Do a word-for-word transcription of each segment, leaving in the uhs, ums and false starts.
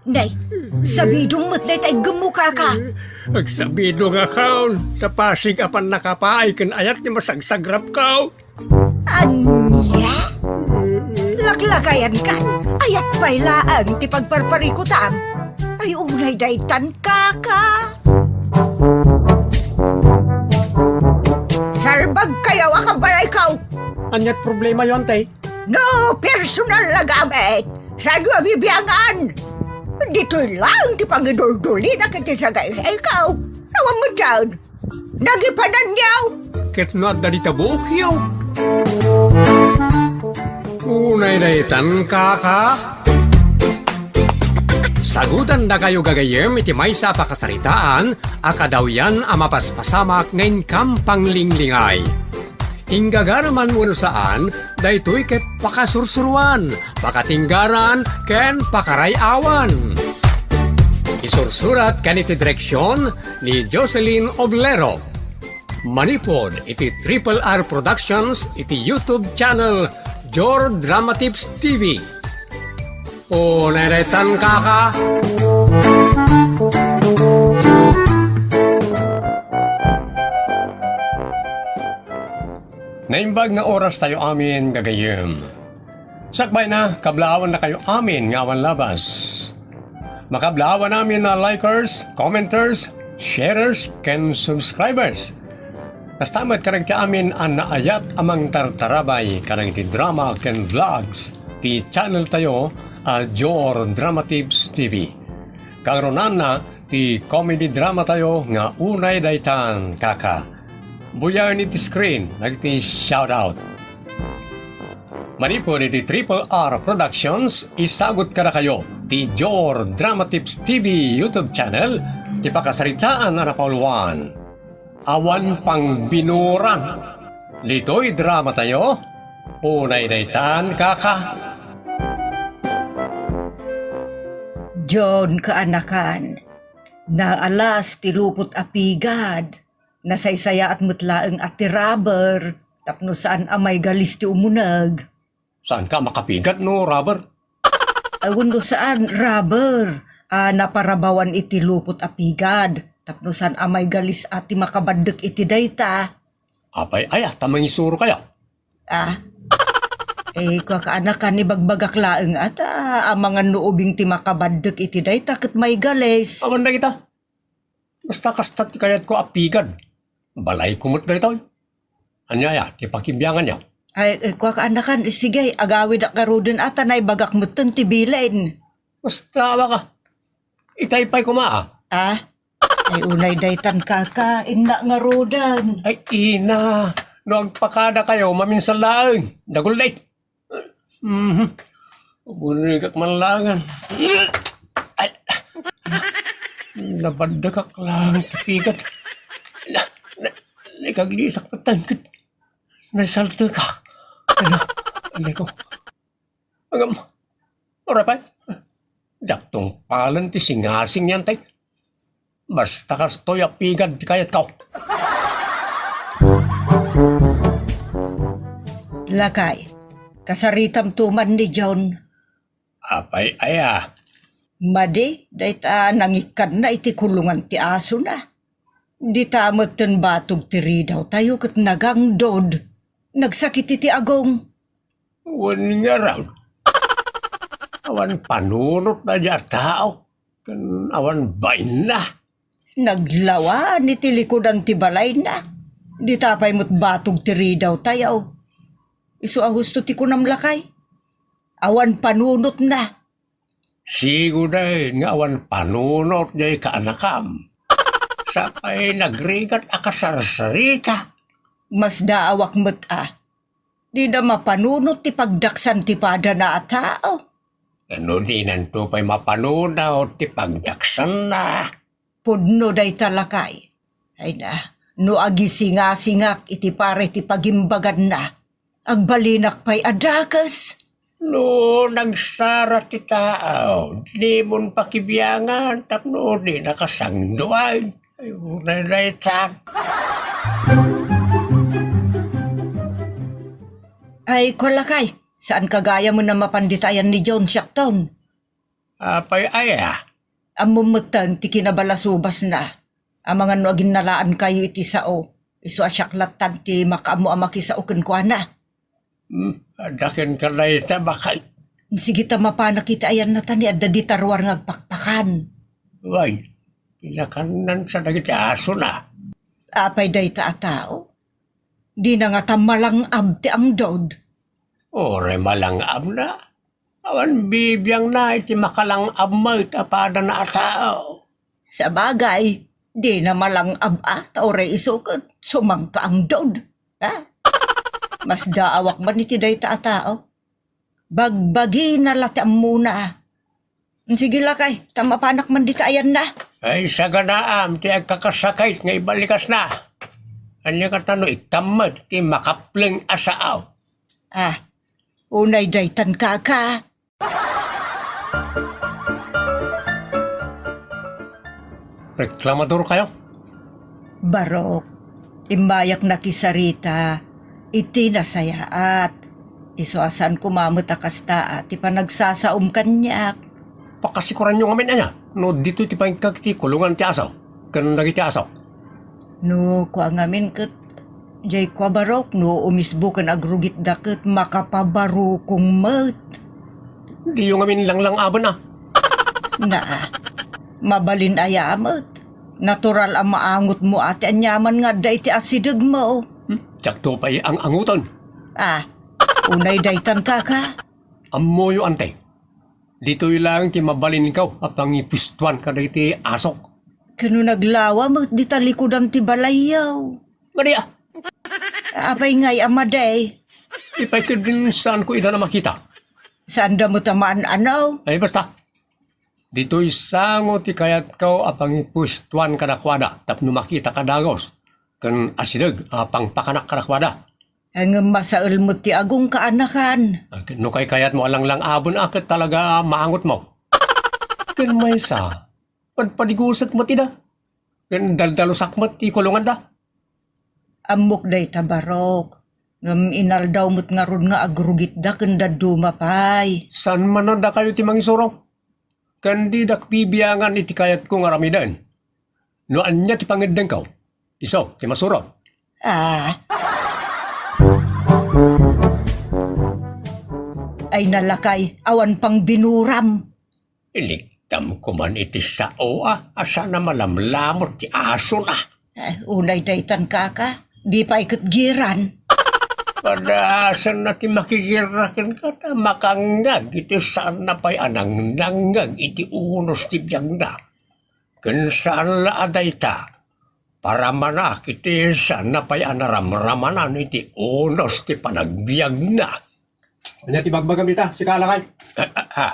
Nay, sabidong met dayta iggemmo, kaka. Agsabidongakon, ta pasig a pannakapaay ken ayat ti masagsagrapko. Ania? Laklakayankan, ayat pay laeng ti pagparparikutam. Ay, unay daytan, kaka. Salbagkayo a kabalayko. Ania't problemayo, Antay? No personal a gamit, saanyo a bibiangan? Ditoy laeng ti pangiduldulina ken ti sagaysayko. Awan met dayta. Nagipananyo. Ket no adda dita buokyo. Unay daytan, kaka. Sagutandakayo gagayyem iti maysa a pakasaritaan a kadawyan a mapaspasamak nga inkam panglinglingay. Inggagara man wenno saan, daytoy ket pakasursuroan, pakatinggaran, ken pakaray-awan. Isursurat ken iti direksion ni Jocelyn Oblero. Manipud iti Triple R Productions iti YouTube channel Jor Drama Tips T V. O, neretan, kaka. Naimbag nga oras tayo amin, gagayyem. Sakbay na, kablaawan na kayo amin nga awan labas. Makablaawan amin a likers, commenters, sharers, ken subscribers. Kasta met kadagiti amin a naayat a mangtartarabay kadagiti drama ken vlogs ti channel tayo a Jor Drama Tips T V. Kangrunanna ti comedy drama tayo nga Unay Daytan, Kaka. Buyaen iti screen dagiti shoutout. Manipud iti Triple R Productions, isagut kadakayo ti Jor Drama Tips T V YouTube channel, ti pakasaritaan a napauluan. Awan pangbinuran. Ditoy drama tayo, Unay Daytan, Kaka. John, kaanakan, naalas ti lupot a pigad. Nasaysayaat met laeng a ti rubber, tapno saan a maigalis ti umuneg. Saanka a makapigad no rubber? Ay, wenno saan, rubber. A, naparabawan iti lupot a pigad, tapno saan a maigalis a ti makabaddek iti dayta. Apay aya, ta mangisuro kaya? Ah? Eh, kakaanakan, ibagbagak laeng a ta, amangan no ubing ti makabaddek iti dayta ket maigalis. Awan dagita. Basta kasta ti kayatko a pigad. Balayko met daytoy. Ania aya ti pakibianganyo? Ay, eh, kua ka, anakan, sige, agawidak ngaruden a ta naibagak metten ti bilin. Basta, awa ka. Itay pay koma, ah. Ah? Ay, unay daytan, kaka, innak ngaruden. Ay, ina, no agpakadakayo, maminsan laeng. Dagul day. Mhm. Bumurigak man laeng. Ay, nabaddekak laeng ti pigad. Na, na, naigaglisak met ket naisaltekak. Ano, ano ko? Agam, ora pay. Diak tungpalen ti singasing yan, tay. Basta kastoy a pigad ti kayatko. Lakay, kasaritam to man ni John. Apay aya? Madi, dayta nangikkanna iti kulungan ti asona. Dita metten batog ti ridaw tayo ket nagangdod. Nagsakit iti agong. Wen ngarud, awan panunotna diay a tao, ken awan bainna. Naglawan iti likudan ti balayna. Dita pay met batog ti ridaw tayo. Isu a husto ti kunam, lakay. Awan panunotna. Siguden nga awan panunot diay kaanakam. Sapay nagrigat a kasarsarita. Masdaawak met a. Dida mapanunot ti pagdaksan ti padana a tao. Ano dinanto pay mapanunot ti pagdaksanna? Pudno dayta, lakay. Ay na, no agisingasingak iti para ti pagimbaganna, agbalinak pay a dakes. No nagsara ti tao, dimon pakibiangan tapno di nakasangduan. Ay, unay daytan. Ay, kua, lakay, saan ka gayam a mapan dita ayan ni John siakton? Apay aya? Ammom metten ti kinabalasubasna. Amangan no aginnalaankayo iti sao, isu a siak lattan ti makaammo a makisao kenkuana. Hmm, adda kenka dayta, baket. Sige ta mapanak iti ayanna ta ni adda dita ruar nga agpakpakan. Wen, pinakannansa dagiti asona. Apay dayta a tao? Dina ngata malang-ab ti angdod? Uray malang-abna. Awan bibiangna iti makalang-ab met a padana a tao. Sabagay, dina malang-ab a, ta uray isu ket sumangkaangdod. Ha? Masdaawak man iti dayta a tao. Bagbagina la ti ammona. Sige, lakay, ta mapanak man dita ayanna. Ay, saganaam ti agkakasakit nga ibalikasna. Ania ngata no ikkan met ti makapleng a sao? Ah, unay daytan, kaka. Reklamador kayo? Barok, immayak nakisarita iti nasayaat. Isu a saan koma met a kasta a ti panagsasaom kaniak. Pakasikoranyo ngamin aya no ditoy ti pangikkan iti kulongan ti aso ken dagiti aso? No kua ngamin ket, jay kua, Barok, no umisbo ken agrugitda ket makapabarukong met. Diyo ngamin langlangaben a. Naa, mabalin aya met. Natural a maangotmo a ti aniaman nga adda iti asidegmo. Hmm? Diakto pay ang-angoten. Ah, unay daytan, kaka. Ammoyo, ante. Ditoy laeng ti mabalinko a pangipuestuan kadagiti asok. Ken no naglawa met dita likudan ti balayyo. Maria! Apay ngay a madi? Ipay ket din saanko ida a makita. Saanda met a maan-anaw? Ay, basta. Ditoy sango ti kayatko a pangipuestuan kadakuada tapno makitaka dagus ken asideg a pangpakanak kadakuada. Ngem masael met ti agongkaanakan. Ah, ket no kaykayatmo a langlangaben a ket talaga a maangotmo. Ken maysa, padpadigusek met ida. Ken daldalusak met ti kulonganda. Ammok dayta, Barok. Ngem inaldaw met ngarud nga agrugitda ken dadduma pay. Saan man a dakayo ti mangisuro? Ken didak bibiangan iti kayatko nga aramiden. No ania ti pangeddengko, isu ti masurot. Ah. Ay, nalakay, awan pang binuram. Iniktam ko man iti sao a, a saan a malamlamot ti asona. Eh, unay daytan, kaka. Di pay ket giran. Padaasanna ti makigirra kenka ta makangngag iti saanna pay a nangnangngag iti unos ti biagna. Ken saan la a dayta, paramanak iti saanna pay a naramramanan iti unos ti panagbiagna. Ania ti ibagbagam ita, sika a lakay? Ah, ah, ah.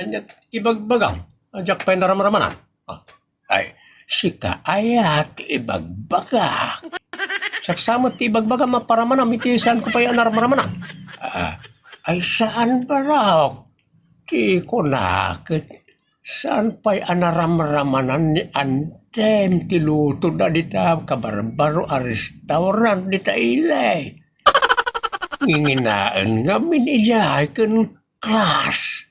Ania ti ibagbagam? Diak pay naramramanan. Ah, ay, sika aya ti ibagbagak? Siak sa met ti ibagbagam a paramanam iti saanko pay a naramramanan. Ah, ay, saan, Barok? Ti kunak, saan pay a naramramanan ni antem ti lutoda dita kabarbaro a restaurant dita ilay. Nginginaen ngamin idiay ken class.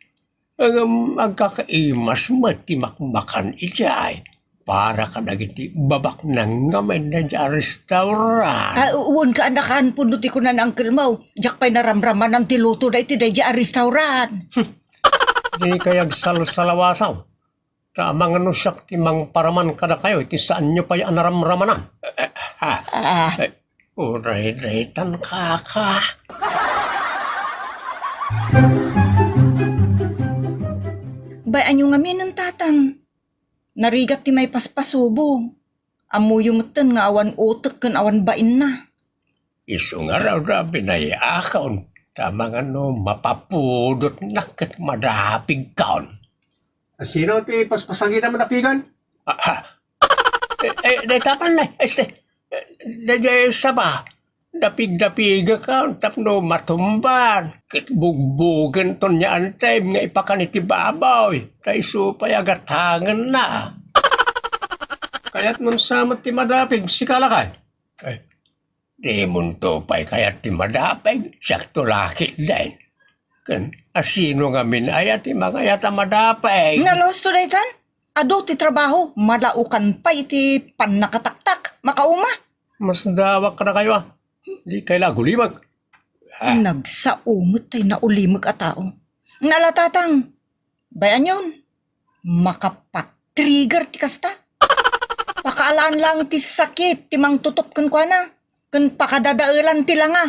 Ngem agkakaimas met ti makmakan idiay para kadagiti babaknang ngamin daydiay a restaurant. Ah, wen ka, annakan, pudno ti kuna ni uncle mo. Diak pay naramramanan ti luto daytoy daydiay a restaurant. Dikay agsalsalawasaw. Ta amangan no siak ti mangparaman kadakayo iti saanyo pay a naramramanan. Eh, eh, ha? Ah. Eh, uray daytan, kaka. Bay-anyo ngamin, tatan. Narigat ti maipaspasubo. Ammoyo metten nga awan utek ken awan bainna. Isu ngarud a binay-akon, ta amangan no mapapudotnak ket madapigkon. Sino ti paspasagida madapigan? Ah, ha? Eh, eh, dayta pay, este, eh, daydiay saba, dapigdapigek tapno matumban, ket bugbogenton ni antem nga ipakan iti baboy, ta isu pay a gatangenna. Kayatmon sa met ti madapig, sika lakay? Eh, dimonto pay kayat ti madapig, siakto la ketdin. Ken asino ngamin aya ti mangayat a madapay? Nga husto daytan? Adu ti trabaho, malaukan pay iti pannakataktak. Makauma. Masdawak kadakayo, a. Dikay la agulimek. Ah. Nagsao met tay naulimek a tao. Nalatatang, bayan yon, makapatrigger ti kasta. Pakaalaan lang ti sakit ti mangtutop kenkuana, ken pakadadaelan ti langa.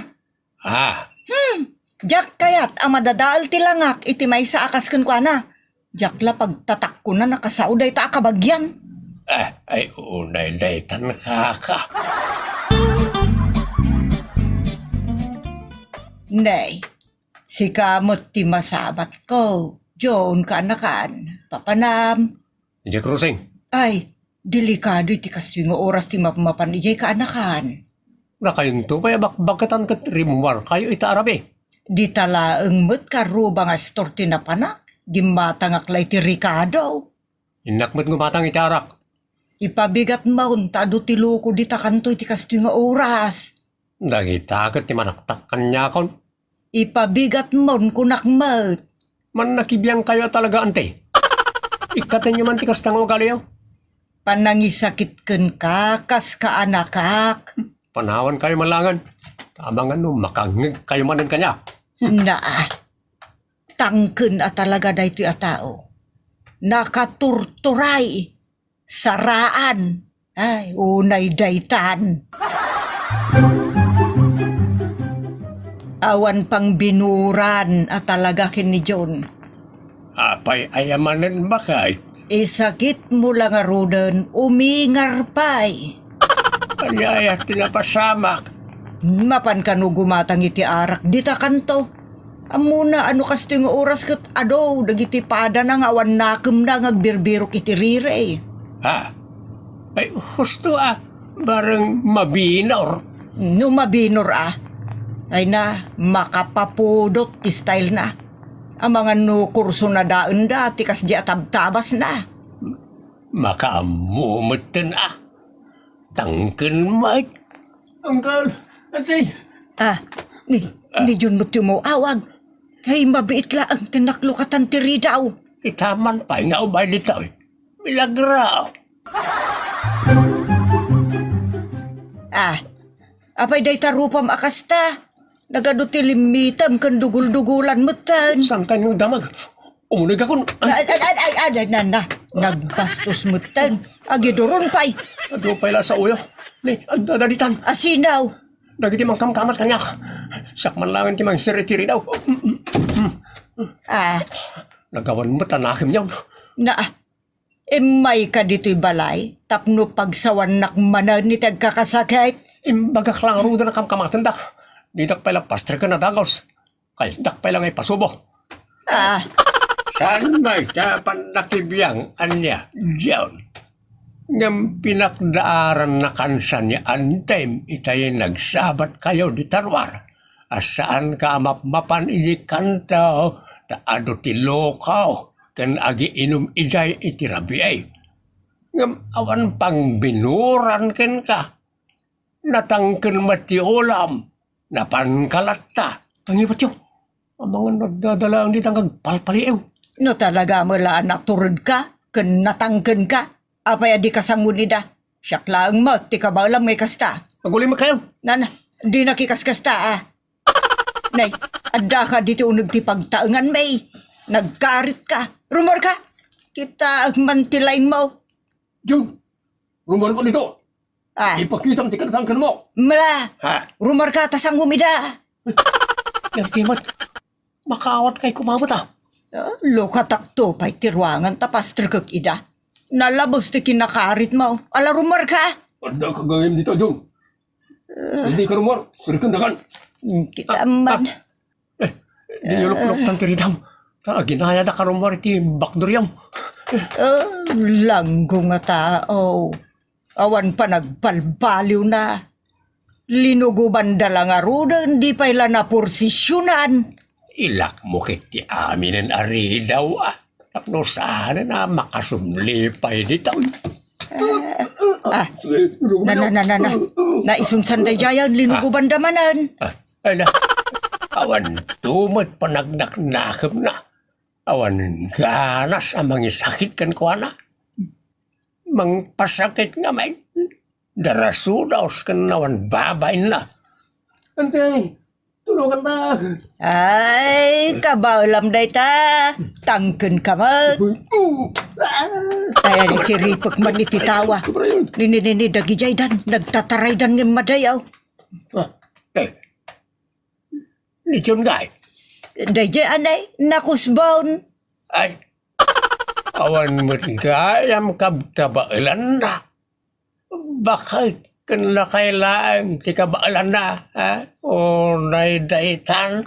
Ah. Hmm, diak kayat a madadael ti langak iti maysa a kas kenkuana. Diak la pagtatakkonan a kasao dayta a kabagian. Ah, ay, unay daytan, kaka. Nay, sika met ti masabatko. Diyon kaanakan. Papanam. Idiay krusing. Ay, delikado iti kastoy nga oras ti mapmapan idiay kaanakan. Nakayonto pay a bakbaketan ket rimmuarkayo ita a rabii. Dita laeng met karrubang a istor ti napanak, gimmatangak la iti rikado. Innak met gumatang iti arak. Ipabigatmon ta adu ti loko dita kanto iti kastoy nga oras. Dagita ket ti manaktak kaniakon. Ipabigatmon, kunak met. Mannakibiangkayo a talaga, anti. Ikkatenyo man ti kasta nga ugaliyo. Panangisakit kenka, kas kaanakak. Panawankayo man laengen. Ta amangan no makangngegkayo manen kaniak. Naa. Tangken a talaga daytoy a tao. Nakaturturay. Saraan. Ay, unay daytan. Awan pang binuran a talaga ken ni John. Apay aya manen, baket? Isakitmo la ngaruden, umingar pay. Ania aya ti napasamak? Mapan kano gumatang iti arak dita kanto? Ammona a no kastoy nga oras ket adu dagiti padana nga awan nakemna nga agbirbirok iti riri. Ha? Ay, husto a, bareng mabinor. No mabinor a, ay na, makapapudot ti style na. Amangan no kurso na daenda ti kasdi a tabtabasna. Makaammo metten a. Tangken met. Uncle, ate. Ah, ni, ni Jun met ti umawag. Kay mabiit laeng ti naklukatan ti ridaw. Itaman pay nga umay ditoy. Milagro. Ah, apay dayta rupam a kasta? Nagadu ti limmitem ken duguldugulan metten. Saan kayo nga damag? Umuneg akon. Ay, ay, ay, ay, ay, na, na. Nagbastos metten. Agiduron pay. Adu pay la sa uyo. Ni, adda daditan. Asinaw? Dagiti mangkamkamat kaniak. Siak man laeng ti mangser iti ridaw. Ah. Nagawan met a nakemyon. Na, immayka ditoy balay tapno pagsawannak manen iti agkakasakit. Imbagak la ngaruden a kamkamatendak. Didak pay la pastreken a dagus. Kayatdak pay la nga ipasubo. Ah. Saan met a pannakibiang ania, John? Ngem pinakdaarannakan sa ni Antem itay nagsabatkayo dita ruar a saanka a mapmapan iti kanto ta adu ti lokaw ken agiinum idiay iti rabii. Ngem awan pang binuran kenka. Natangken met ti ulam. Napanka latta. Tangipatyo. Amangan nagdadalaang dita nga agpalpaliiw. No talaga met la a naturedka ken natangkenka, apay a dika sanguan ida? Siak laeng met ti kabaelam nga ikasta. Agulimekkayon. Nana, dinak ikaskasta, a. Nay, addaka ditoy uneg ti pagtaenganmi. Nagkaritka. Rummuarka. Kitaek man ti laingmo. Jun, rummuarko ditoy. Ah. Ipakitam ti kanatangkenmo. Mala. Ha? Rummuarka ta sanguam ida. Ngem ti met, makaawat kay kumamot, a. Ah, lukatakto pay ti ruangan ta pastrekek ida. Nalabes ti kinakaritmo. Ala, rummuarka. Addaka gayam dita, Jun. Dika rummuar, sirken dakan. Hmm, kita man. Eh, diyulukloktan ti ridam. Ta aginayada ka rummuar iti bakduriam. Ah, langgo nga tao. Awan panagbalbaliwna. Linugobanda la ngaruden, di pay la naporsisionan. Ilakmo ket ti aminen a ridaw, a. Tapno saanen a makasumli pay ditoy. Ah, ah. Sige, na, na, na, na, na. Naisunsan daydiayen, linugobanda manen. Ah, ala. Awan to met panagnaknakemna. Awan ganas a mangisakit kenkuana. Mangpasakit ngamin. Darasudaos ken awan babainna. Ante, tulongannak. Ay, kabaelam dayta. Tangken ka met. Ay, ay, siripek man iti tawa. Nini, nini, dagijaydan. Nagtataraydan ngem madayaw. Ah, eh. Ni John Guy. Dayjay anay, nakusbon. Ay, awan met gayam kabkabaelanna. Bakit ken lakay laeng ti kabaelanna, ha? O naydaytan?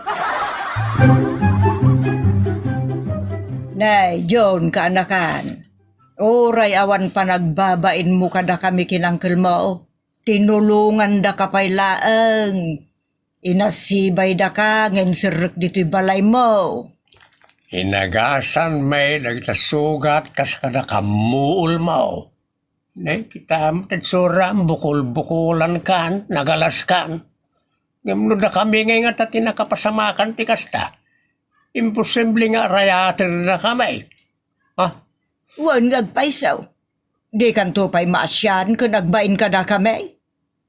Nay, John, kaanakan. Uray awan panagbabainmo kadakami ken uncle mo, tinulongandaka pay laeng. Inasibaydaka nga inserrek ditoy balaymo. Inagasan met dagita sugat kas kada kammuolmo. Ne, kitam, tadsura, bukol-bukolankan, nagalaskan. Ngem no dakami ngay ngata ti nakapasamakan ti kasta, imposible nga arayatendakami. Ha? Wen nga agpayso. Dikanto pay maasian ken agbain kadakami?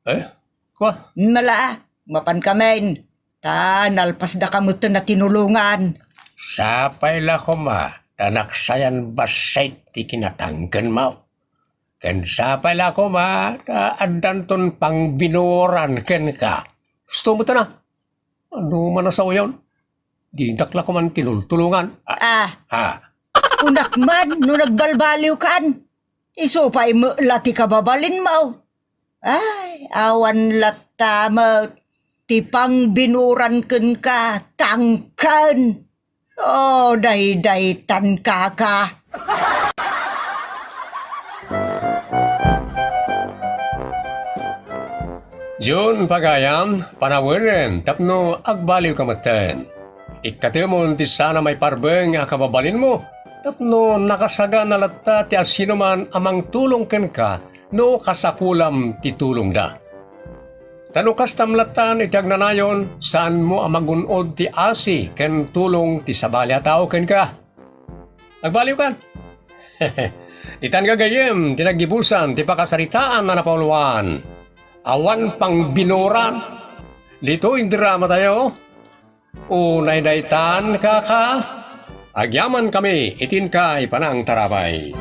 Eh, kua? Mala, mapankamin. Ta nalpasdaka metten a tinulongan. Sapay la koma, ta naksayan bassit ti kinatangkenmo. Ken sapay la koma, ta addanton pangbinuoran kenka. Gusto mo tana? Ano man a saoyon? Dinak la koman tinultulongan. Ah. Ah. Ah. Kunak man no nagbalbaliwkan. Isu pay met la ti kababalinmo. Ay, awan latta met ti pangbinuoran kenka, tangken. O, daydaytan kaka. John, pagayam, panawen tapno agbaliwka metten. Ikkatemon ti saan a maiparbeng a kababalinmo tapno nakasaganna latta ti asinoman a mangtulong kenka no kasapulam ti tulongda. Ta no kastam lattan iti agnanayon, saanmo a magun-od ti asi ken tulong ti sabali a tao kenka. Agbaliwkan? Ditan gagayyem ti naggibusan ti pakasaritaan a napauluan. Awan pangbinuoran. Ditoy dramatayo, o naydaytan, kaka, agyamankami iti inkay panangtarabay.